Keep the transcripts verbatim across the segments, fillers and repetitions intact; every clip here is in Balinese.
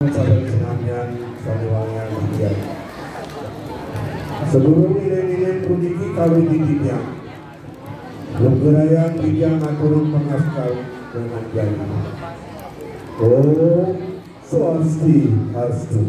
Sadaya sinamian sané wangian titiang. Sadurung iring-iring puniki kawit titiang. Lugrayang titiang ngaturang pangastawa dengan jani. Om Swastiastu.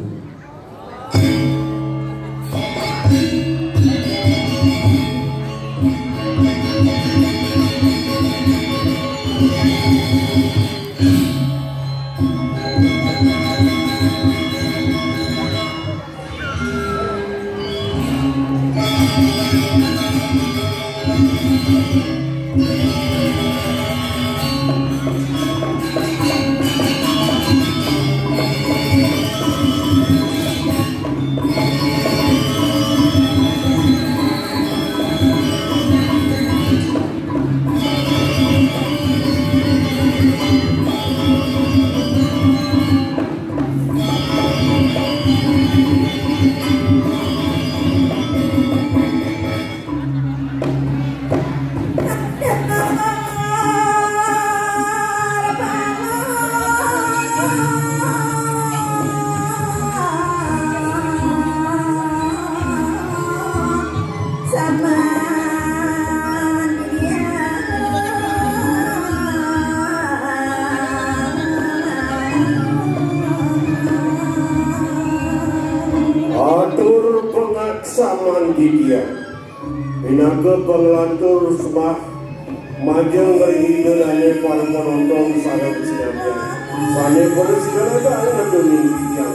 Atur pangaksaman titiang. Pinaka panglantur sembah majeng ring Ida dané para panonton sareng sinamian. Sané pada sinalebang ngetunin titiang.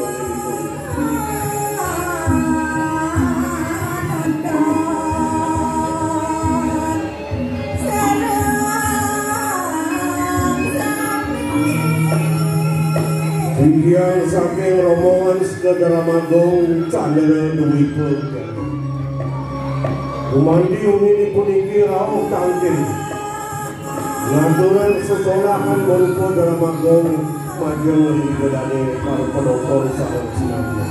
Titiang saking rombongan Setia Drama Gong Candra Dwipa. Gumanti wengi puniki rauh tangkil ngaturang sesolahan marupa drama gong majeng ring Ida dané para panonton sareng sinamian.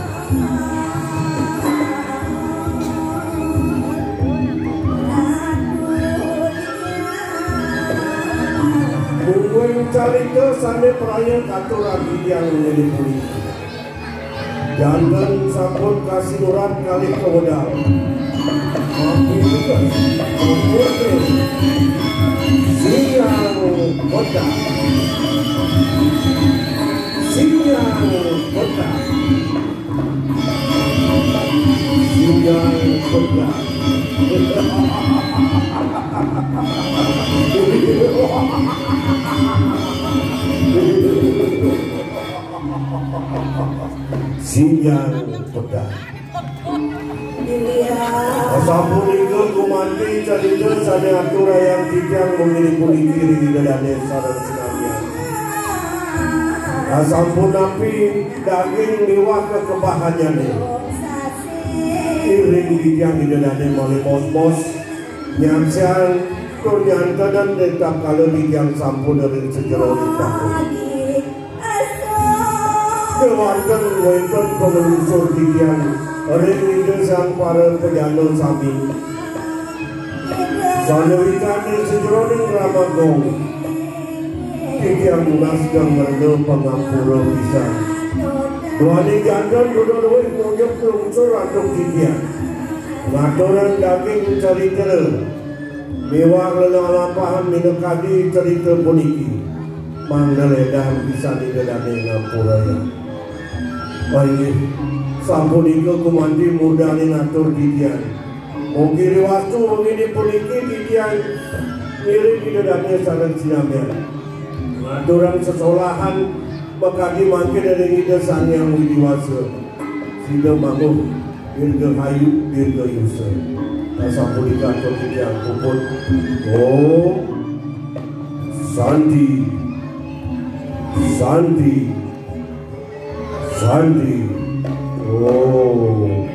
Mungguing carita sané praya katurang titiang inggih puniki. Janten sampun kasinurat kalih kawedar. Mapunika, mapunika. Siang pecah. Siang pecah. Siang pecah. Siang pecah. Asapunika gumanti carita sané aturayang titiang wengi puniki ring Ida dané sareng sinamian. Asampun napi daging miwah kekebahannyané, iring titiang Ida dané malih mosmos nyaksiang tur nyantenang ring tatkala titiang sampun ring sajeroning paku. Kéwanten wénten panglungsur titiang ring Ida Sang Para Pejana sami. Sané wikan ring sajeroning drama gong, titiang nunas geng rena pangampura pisan. Duaning janten Ida luih ngunjuk lungsur antuk titiang ngaturang daging carita miwah lelampahan minakadi carita puniki, mangda lédang pisan Ida dané ngampurayang. Inggih, sapunika gumanti murdaning atur titiang. Mugi riwastu wengi puniki titiang ngiring Ida dané sareng sinamian ngaturang sesolahan makadi mangkin ring Ida Sang Hyang Widhi Wasa. Sida manguh dirgahayu, dirgayusa. Sapunika antuk titiang puput. Om Santi, Santi, Santi. Om.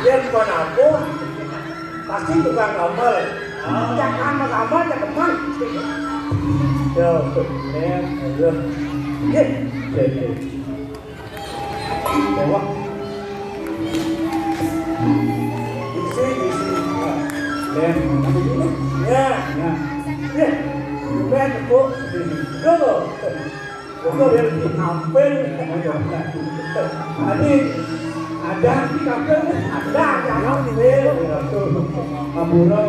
Dia bukan aku, pasti tukang gambar. Cak gambar, gambar, cak teman. Yo, ya, ya. Ye, ye, ye. Tewak. Isi, isi. Ya. Ya. Ya. Ya. Bukan, Bu. Dulu. Dulu dia di kampung. Tadi ada di kampung. Ada, ada kampung. Ampura.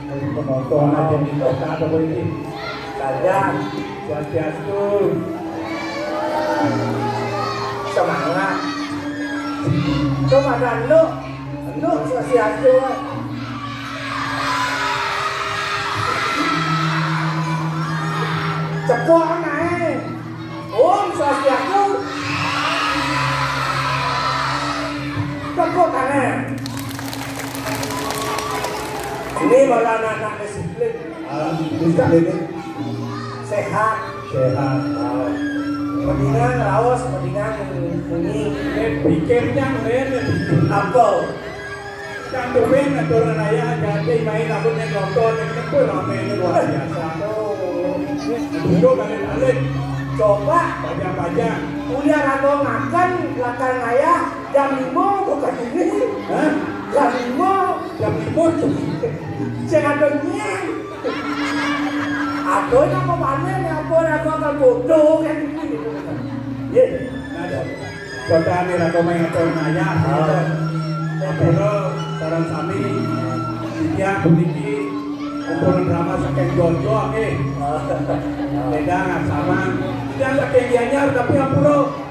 Penonton aja di kota ada ini. Saja. Swastiastu. Semangat. Coba dah lu. Lu swastiastu. Cepok naik. Om Swastiastu. Tepuk tangan. Ini malah anak-anak disiplin. Ah, bisa ini. Sehat. Sehat. Ah. Mendingan raos, mendingan bunyi. Eh, pikirnya, men. Apa? Kan tuwin aturan ayah, jadi main aku nek nonton, nek kuwi ramene luar biasa. Duduk balik-balik. Coba. Pajang-pajang. Kuliah atau makan belakang ayah jam lima bukan ini. Hah? Jam lima. Jam lima. Sing ada nyen. Aku nak apa panen, apa, aku akan bodoh kan ini. Iya. Nah, ada. Kota Amirako mengatur naya. Ah. Ampura, sareng sami, titiang puniki kumpulan drama saking Jojo, nggih. Ah. Beda nggak sama. Titiang saking Gianyar, tapi ampura.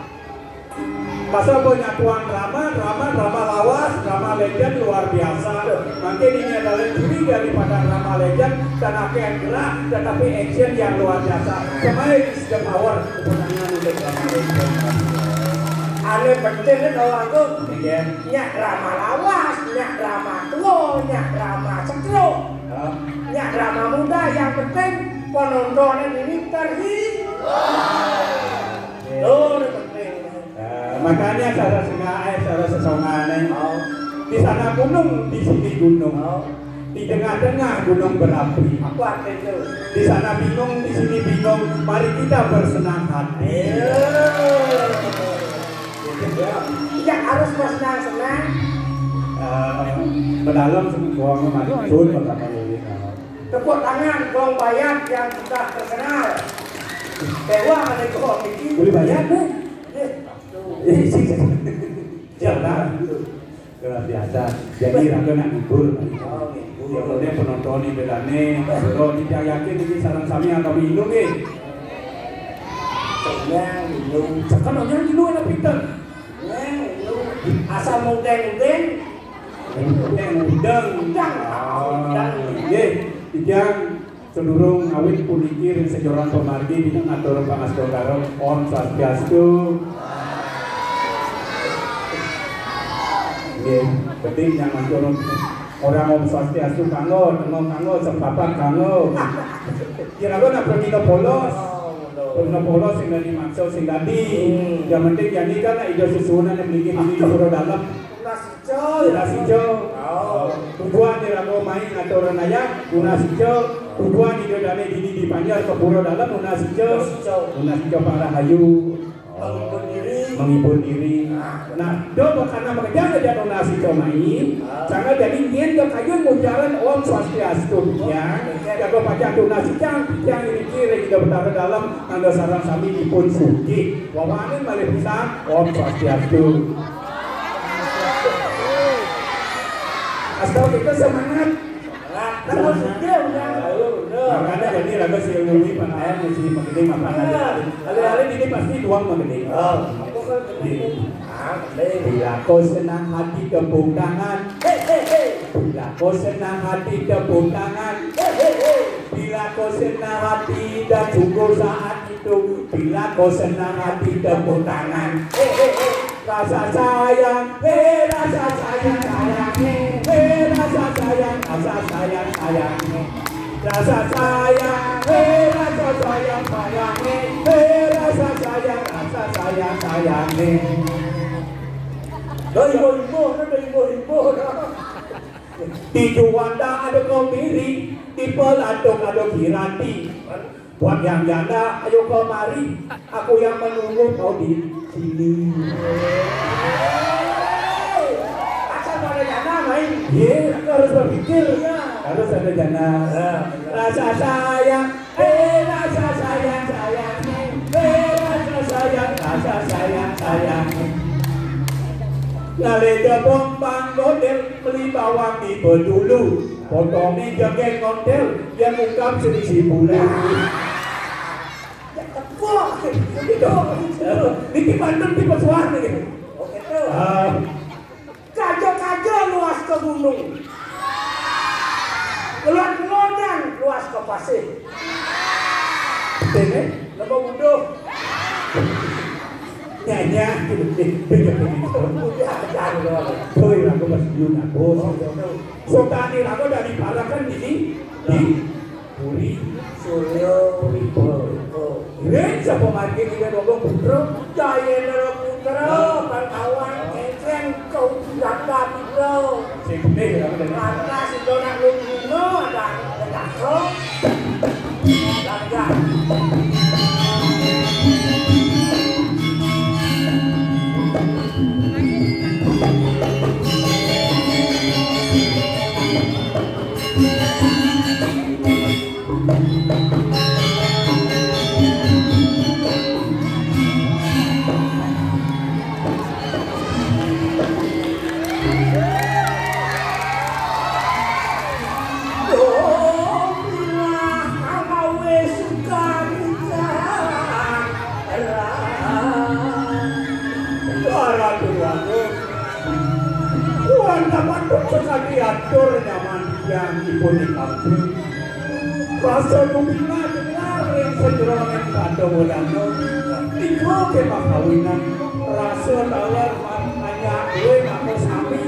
Masa penyatuan drama, drama, drama lawas, drama legend luar biasa. Mungkin ini adalah ciri daripada drama legend, dan akhirnya gerak, tetapi action yang luar biasa. Semuanya di sejak awal kemenangan untuk drama legend. Ane penting kan kalau aku, iya, nyak drama lawas, nyak drama tua, nyak drama setruk, hah? Nyak drama muda, yang penting penonton ini terhibur. Itu yang penting. Eh, makanya saudara sengaja, saudara sesongan, eh. Oh. Di sana gunung, di sini gunung. Oh. Di tengah-tengah gunung berapi. Apa arti itu? Di sana bingung, di sini bingung. Mari kita bersenang hati. Iya. Gitu ya. Yang harus bersenang-senang. Eh, pedalem semua mati sun pertama kali. Tepuk tangan Gong Bayat yang sudah terkenal. Dewa ada Gong ini. Boleh bayar, Bu? Eh, sih. Jangan. Luar biasa. Jadi raga nak ngibur. Oh, ngibur. Ya, kemudian penonton ini bedane. Kalau tidak yakin ini saran sami atau minum nih. Tenang, minum. Sekarang yang dulu ada pinter. Asal mudeng-mudeng. Mudeng-mudeng. Mudeng. Ah, nggih, titiang sedurung ngawit puniki ring sajeroning pamargi, titiang ngatur pangastungkara. Om Swastiastu. Nggih, penting yang ngatur orang Om Swastiastu kanggo, tengok kanggo, sepapat kanggo. Kira-kira nak pergi ke polos. Purna polos sing dadi maksa sing dadi. Hmm. Yang penting jani kan nak ida susunan yang mriki dini di Pura Dalem. Tunas ijo. Tunas ijo. Oh. Tujuan iraga mai ngatur ayah, tunas ijo. Tujuan ida dane dini di Banjar ke Pura Dalem, tunas ijo. Tunas ijo. Tunas ijo para hayu. Menghibur diri. Menghibur diri. Nah, do karena makejang aja tunas ijo mai. Ah. Jangan jadi nyen ke kayun mujaran Om Swastiastu, ya. Jaga pacak tunas ijo, ijo ini kiri kita bertaruh dalam. Mangda sareng sami dipun sugih. Wawanin malih pisan. Om Swastiastu. Asal kita semangat. Semangat. Kan harus sugih, udah. Makanya jadi raga sing ngului pangayam, sing magening apa. Alih-alih ini pasti doang magening. Oh. Iya. Bila kau senang hati, tepuk tangan. Hei, hei, hei. Bila kau senang hati, tepuk tangan. Hei, hei, hei. Bila kau senang hati dan sungguh saat itu, bila kau senang hati, tepuk tangan. Hei, hei, hei. Rasa sayang, hei, rasa sayang, sayang, hei. Hei, rasa sayang, rasa sayang, sayang, hei. Rasa sayang, hei, rasa sayang, sayang, hei. Hei, rasa sayang, rasa sayang, sayang, hei. Dah ibu-ibu, dah ibu-ibu, dah. Di Juanda ada Kemiri, di Pelatuk ada Kirati. Buat yang janda, ayo kemari. Aku yang menunggu kau di sini. Asal ada janda main. Iya, harus berpikir. Iya. Harus ada janda. Ya. Rasa sayang, eh, rasa sayang, sayang. Eh, rasa sayang, rasa sayang, sayang. Ngalih jebong Bang Godel, beli bawang di Bedulu. Potongnya jagen ngontel, yang ungkap selisih bulan. Ya, tepuk. Itu. Niki Bandung, tipe suara niki. Oke, tuh. Ah. Kaja-kaja luas ke gunung. Keluar keluar dan luas ke pasir. Betul, eh? Lebo buduh. Nyanyi, gitu, gitu, gitu, gitu. Buduh, ajar, loh. Boy, aku pas dulu, nah, bos. Oh, iya, tuh. Sultan Iraga dari Parakan ini di Puri Suryo Puri. Puri. Ring sapa margi kita ngomong putra, Jayendra Putra, Bangkawan, Enceng, Kau Jaka Putra. Sing benih ya, benih. Lantas itu nak lu guna, ada, ada cakep. Lantas. Wanda patut sekali atur nyaman yang ipun ikampil. Rasa gumina dengar ring sajeroning pada wedana. Nika kemah kawinan rasa taler manyak duwe maka sami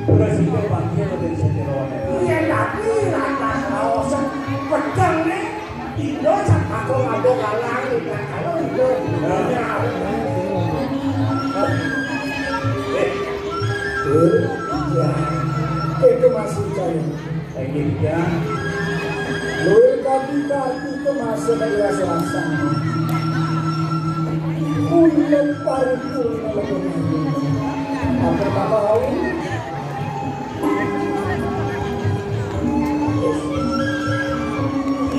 prasida bakil ring sajeroning. Yen dadi lantas raosan pecel nih. Indo sak aku ngabok alang dengan kalau Indo. Eh, iya. Itu masih cair. Lagi dia. Luwih kaki-kaki itu masih jelas rasa. Kulit paru-paru. Hampir apa kau?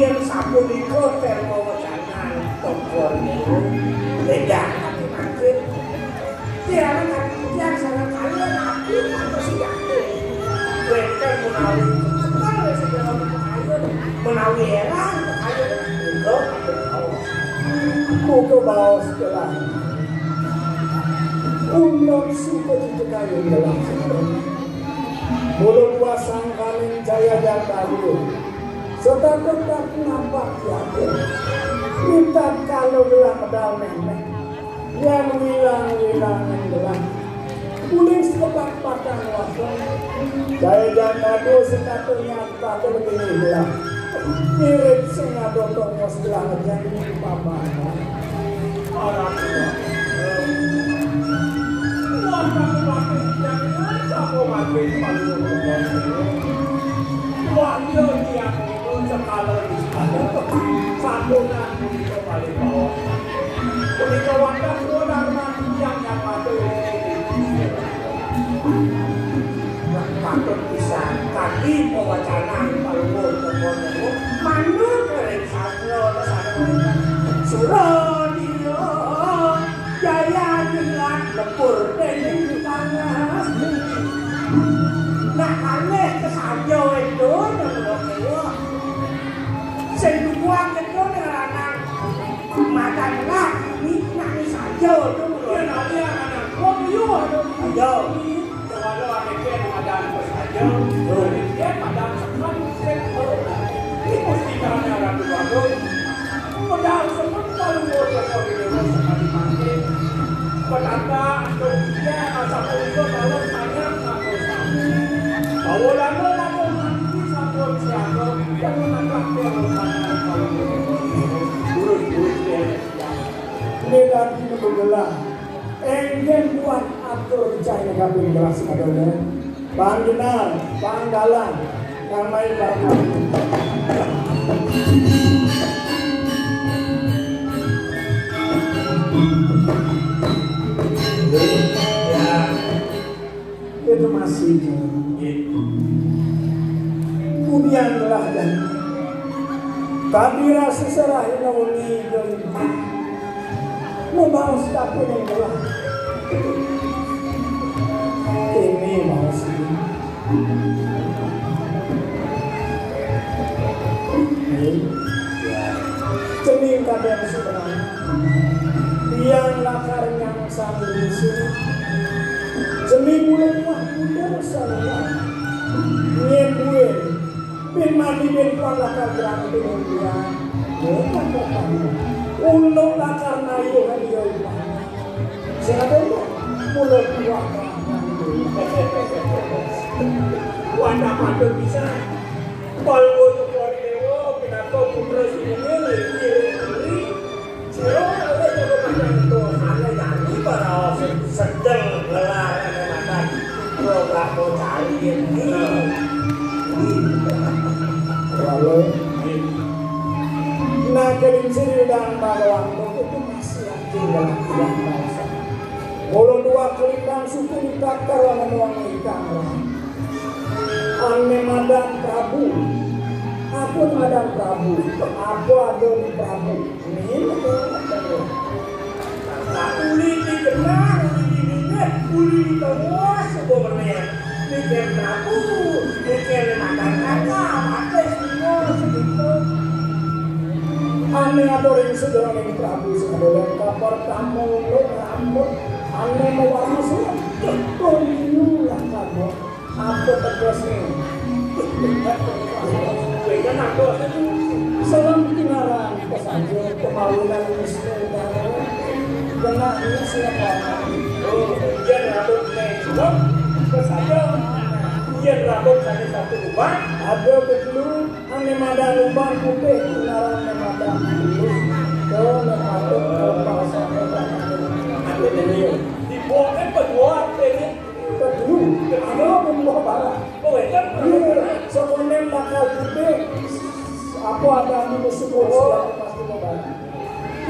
Yen sapunika termo wecanan topor niku, beda ati mangkin. Kirana katiang sareng kalian aku atau si Datu. Wenten menawi cekel wis segala kayun, menawi erang kayun, uga kayun kaos. Uga baos kelah. Undang suka cita kayun dalam sekarang. Mula kuasang kaning jaya jatayu. Setata tak nampak tiada. Minta kalau gelah medal nenek. Yang wilang-wilang gelah. Kuning sekepak patang wasong. Jaya jatayu setata nyata. Aku lebih hilang. Mirip sing ada tongos belah ngejeng di paman. Orang tua. Tuhan kamu mati, jangan kamu mati, malu. Wah, iya, iya, itu sekali, sekali. Santunan, itu paling bawah. Punika wantah kula Darman tiyang nyapatu ing kene. Patut pisan kanthi pawacanan palungguh tembung manut ring sastra sané. Suradira jaya jilat lepur dening panas. Nah, aneh kesaja itu, nang sing dukuang itu ning lanang. Makan lah, ini nangis aja tuh. Iya, nanti anak-anak. Oh, iya, aduh. Ayo. Kalau ada mikir makan saja, oh, dia makan sepan, oh, ini mesti karena ratu bagus. Padahal semua kalau mau jadi orang sekali mati. Petanda, antum, dia rasa pun itu dalam tanya, aku sama. Bahwa lama-lama mati, satu siapa, yang menangkap dia, kalau mau. Burus-burus dia. Ini dadi menggelar. Enggen buat atur cahya kabin gelas adanya. Panggenar, panggalan, namai barang. Itu masih. Kemudian telah dan kami rasa serah ini. Membawa sekapu yang telah. Ini mau sih. Cening kadang sebenarnya. Yang lakar yang sambil di sini. Cening mulai wah muda salah. Nyebuin. Bin mati bin kuat lakar gerang bin dia. Bukan kok kamu. Untuk lakar nayu kan dia. Siapa itu? Mulut dua. Wadah patut bisa. Palungguh Tupari Dewa, pinaka putra sinunggil, iri iri. Sira oleh jago macam itu. Ane jani para sedeng ngelar ane makan. Putra Brahma Cari ini. Lalu, nah, jadi sini dan pada waktu itu masih lagi dalam bangsa. Mula dua kelintang suku ditakar lawan wong ingkang rang. Ane madan Prabu. Apa madan Prabu? Apa ada di Prabu? Ini betul. Uli di genah, uli di ningeh, uli di tengah, sebuah meneh. Mikir Prabu, mikir madan kata, mate semua segitu. Ane ada ring sedurung ing Prabu Sadaya kapertama rambut ane mawarna suwet. Tuh, tuh, liu lah kamu. Apa tegesne? Kowe kan aku. Salam kinaran pesaja kemawinan Wisnu Utara. Kena ini siapa? Oh, yen rambut nek suwet, pesaja. Yen rambut hanya satu lubang, ada kedua. Ane madan lubang putih, kenaran ane madan mulus. Tuh, nek patut, kalau bahasa ane patut. Ane dene. Dibuatne pejuat ini. Pejuat. Ane membuat barang. Oh, iya. Iya, sekonen bakal putih. Apa ada mulus syukur siapa pasti mau barang.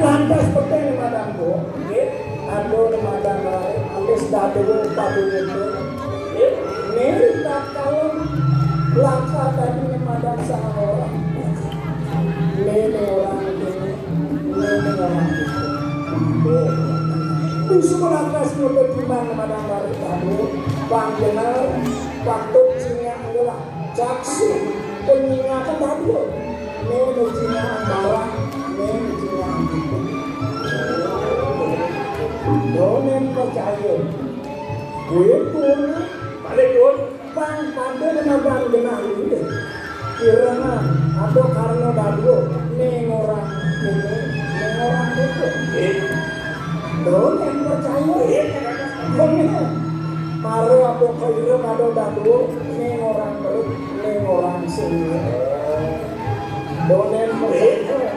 Lantas peteng ning madan, Bu. Nggih. Aduh, ning madan wae. Alis dadi wong Padunung. Né tatkala lakar tadi né madan sang orang. Né orang ini, né orang itu. Di sekolah kelas nyoto timbang madan dari tadi, Bang Jenar, patut singa adalah saksi penyingatan tadi. Né singa barang, né singa itu. Donen percaya. Kuwi pun balik pun. Pang pada nama bang genah ini. Kirana ada karena dadua, né orang ini, né orang itu. Eh. Donen percaya. Eh. Bener. Maro apa kira ada dadua, né orang beruk, né orang sini. Donen percaya.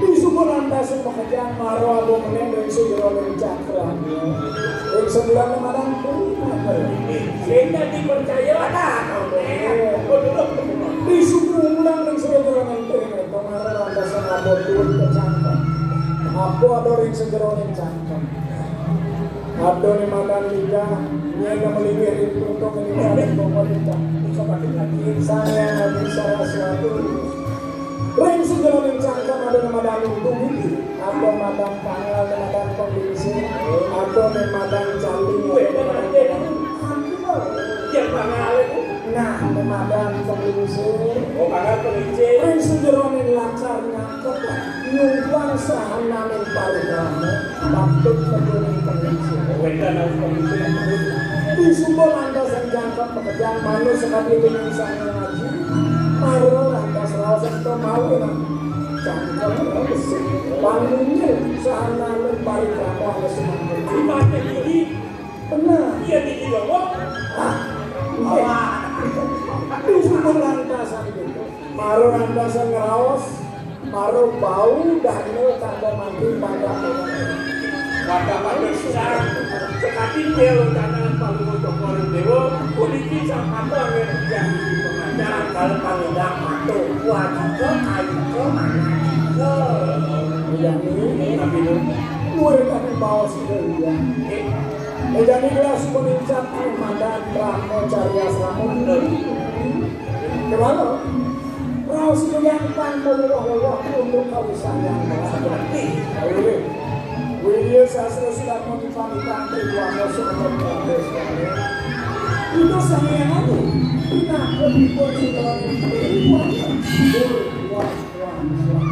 Di sumber lantas makejang maro agung meneng ring sajeroning cakra. Ring sebelah madan kuwi. Sing dadi percaya. Di sumber ulang ring sajeroning kuwi, maro lantas abot tuwun kecangkem. Apa ada ring sajeroning cangkem? Ada né madan lidah, nyén meliwih ring tuntung ring madan bongkol lidah. Iso pakai lagi. Sang Hyang Adi Saraswati. Ring sajeroning cangkem ada né madan untung iki. Ada madan pangal, ada madan pembingsir, ada né madan cali. Wéh, ada madan. Yang pangal itu. Nah, né madan pembingsir. Oh, pangal pembingsir. Ring sajeroning lakar nyangkep, nyungkuang sahananing parikrama, patut sajeroning pembingsir. Wéh, ada pembingsir. Di sumber lantas yang jangkep pekerjaan manus sekali dengan sang ngaji. Maro lantas raos ento mawon. Cangkem resik. Pangunjung sahananing parikrama wis mangkir. Di mati iki. Bener. Iya, iki lho, kok. Ah. Wah. Di sumber lantas itu. Maro lantas ngraos. Maro bau dane tambah mandi pada. Pada pada sisan, sekati dia loncangan paling untuk orang dewa, kuliki sang apa yang yang di pengajaran kalau pangedak matu, wajib ke, ayu ke, mana ke. Iya, ini. Tapi lu, lu ada tapi bawa sih, iya. Eh, jadi gelas meningkat, madan, ramo, cari asrama, bener. Kemana? Raos kuyang pang mewah-wah untuk kawisayan. Ayo, Widya sastra sudah mau dipanggil Tribuana sebenarnya. Itu sama yang aku. Kita lebih pun sudah lebih. Wah, wah, wah.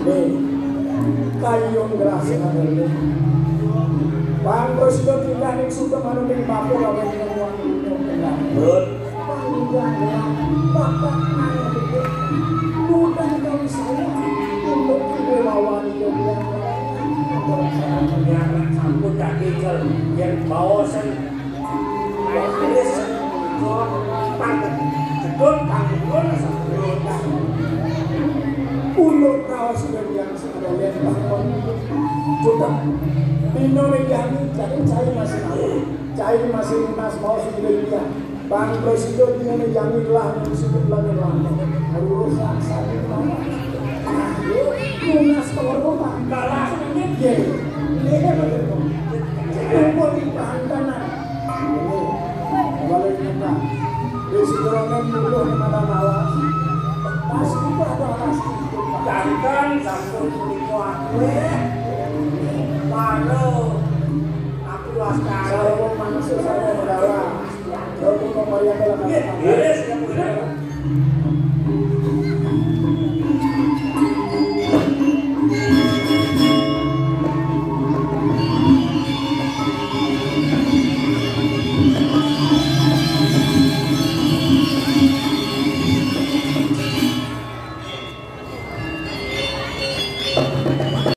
Nih, kayung geras ini. Bang Presiden kita nih sudah mau ning bako lawan ngomong. Betul. Panggang bapak nang mudah kali saya untuk kewawani yang yang sampun dadi kel yang baosen. Pang jedul pang jedul. Untuk kaos yang Sudah. Dino né jani, jani cai masih nawa. Cai masih lunas mau sudah dia. Bang Presiden dino né jani lah, sudah lagi lah. Harus laksana. Lunas kalau rumah. Kalah. Iya. Iya, betul. Kumpul di bahan tanah. Balik kita. Di Sidoarjo dulu di mana lawan. Pas itu ada orang situ. Jangan sampun punika aku. Mano aku laskar. Sarwa manusia, sarwa negara. Lalu pembayar dalam.